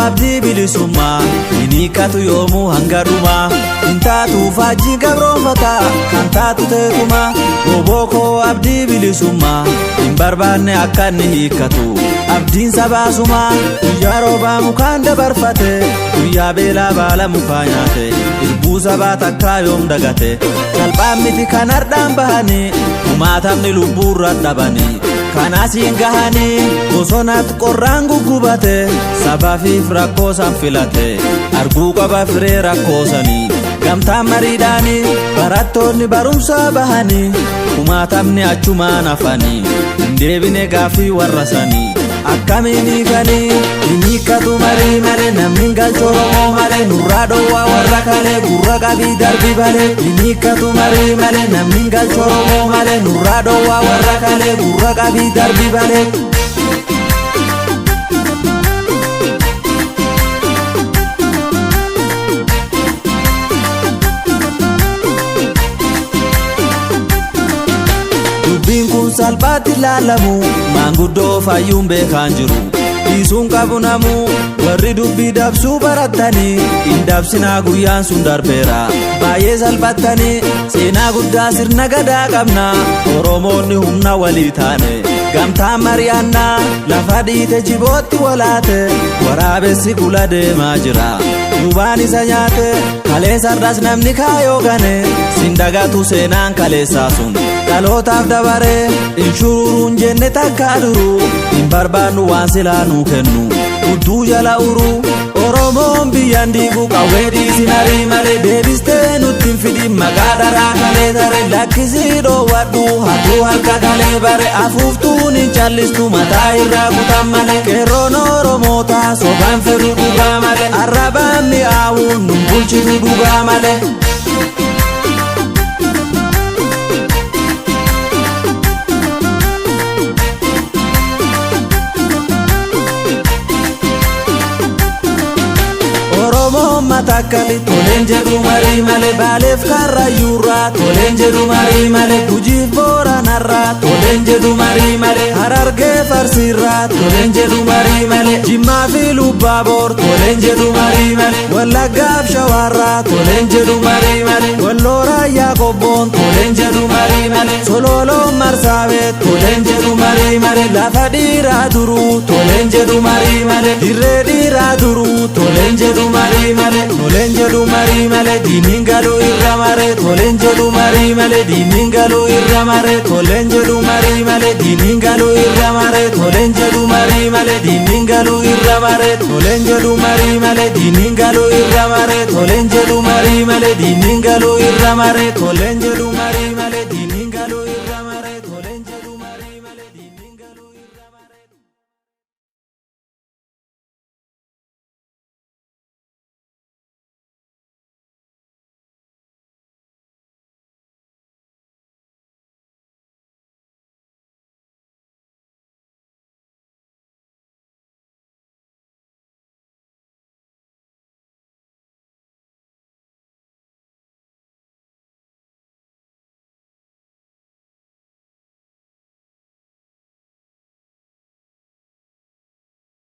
Abdii bilisummaa hin hiikkatu yoomuu hanga dhumaa. Hin taatu faajjii gabroonfataa kan taatu teetuma. Goboo koo abdii bilisummaa hin barbaanne akka inni hiikkatu. Abdiin sabaasumaa guyyaa roobaa mukaan dabarfate, guyyaa beelaa baala mukaa nyaate, irbuu sabaa takkaa yoom dagate. Salphaan miti kan hardhaan bahanii, kumaatamni lubbuurra dhabanii. Kanaasiin gahanii bosonatti qorraan guggubate, sabafiif rakkoo san filate, arguu qaba firee rakkoosanii. Gamtaan mariidhaanii barattoonni barumsaa bahanii, kumaatamni achumaan hafanii, hin deebine gaaffii warra sanii. Akkamiin hiikanii? Hin hiikkatu marii malee, namni hin galchu Oromoo malee, nurraa dhoowwaa warra kalee, gurra qabii darbi balee. Hin hiikkatu marii malee, namni hin galchu Oromoo malee, nurraa dhoowwaa warra kalee, gurra qabii darbi balee. Dubbiin kun salphaatti ilaalamu, maanguddoo fayyuun beekaan jiru. Dhiisuun qabu namu, warri dubbii dabsuu barattanii hin dabsinaa, guyyaan sun darbeera. Baay'ee salphattanii. Seenaa guddaa sirna gadaa qabna, Oromoonni humna walii taane. Gamtaan mari'annaa lafa dhiite jibootti walaate, waraabessi gula deemaa jira. Duubaan isa nyaate kaleessarras namni kaayoo gane, sin dagatu seenaan kaleessaa sun dhalootaaf dabaree. Hin shururuun jenne takkaa duruu, hin barbaannu waan silaa nuu kennu hudduu jala uruu. Oromoon biyyan diigu qawwee dhiisin arii malee, deebistee nutti hin fidin maqaa dharaa kalee tare. Lakkisii dhoowwadhu hatuu harka kalee bare, afuuftuun hin callistu mataa irraa kutan malee. Qeerroon Oromoota sobaan fedhu dhugaa malee, arrabaan mi'aawuun nun bulchitu dhugaa malee. Oromoon matakkali toleen jedhu marii malee, Baaleef Karrayyuurraa toleen jedhu marii malee, Gujiif Booranarraa toleen jedhu marii malee, Harargee Farsiirraa toleen jedhu marii malee, Jimmaa fi Lubbaaboor toleen jedhu marii malee, Wallaggaaf Shawaarraa toleen jedhu marii malee, Walloo Raayyaa Qobboon toleen jedhu marii malee, Sololoon Marsaabeet toleen jedhu marii malee, lafa dhiiraa duruu toleen jedhu marii malee, dirree dhiiraa duruu toleen jedhu marii malee, toleen jedhu marii malee, diiniin galuu irra maree, toleen jedhu marii malee, diiniin galuu irra maree, toleen jedhu marii malee, diiniin galuu irra maree, toleen jedhu marii malee, diiniin galuu irra maree, toleen jedhu marii malee, diiniin galuu irra maree, toleen jedhu marii malee, diiniin galuu irra maree, toleen jedhu marii.